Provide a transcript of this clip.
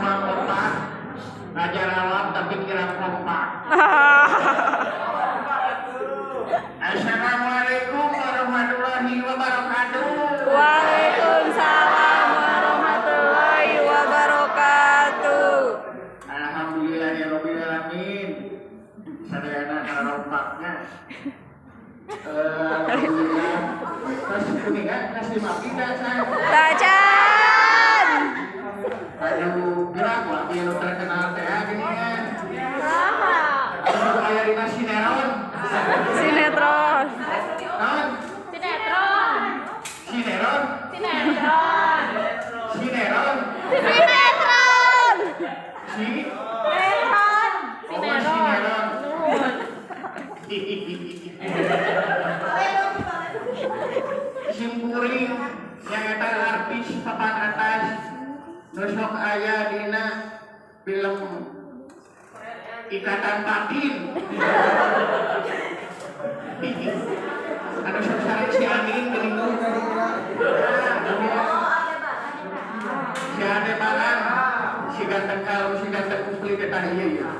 Kurang kompak. Ngajarawab tapi kirang kompak. Assalamualaikum warahmatullahi wabarakatuh. Waalaikumsalam warahmatullahi wabarakatuh. Alhamdulillahirabbil alamin. Sadayana karompaknya. Alhamdulillah. Tos kuningan kasih maki dah saya. Tacan. Aduh, gerak wah nu terkenal teh geuningan. Anu aya dina sinetron. Sinetron. Naon? Sinetron. Sinetron. Sinetron. Sinetron. Sinetron. Si Sinetron. Oh, sinetron. Simkuring nyaeta artis papan atas nu sok aya dina film Ikatan Batin. Anu sok sareng si Anin geuning. Si Ade Balan, si ganteng, kalau si ganteng komplit eta ieu ya.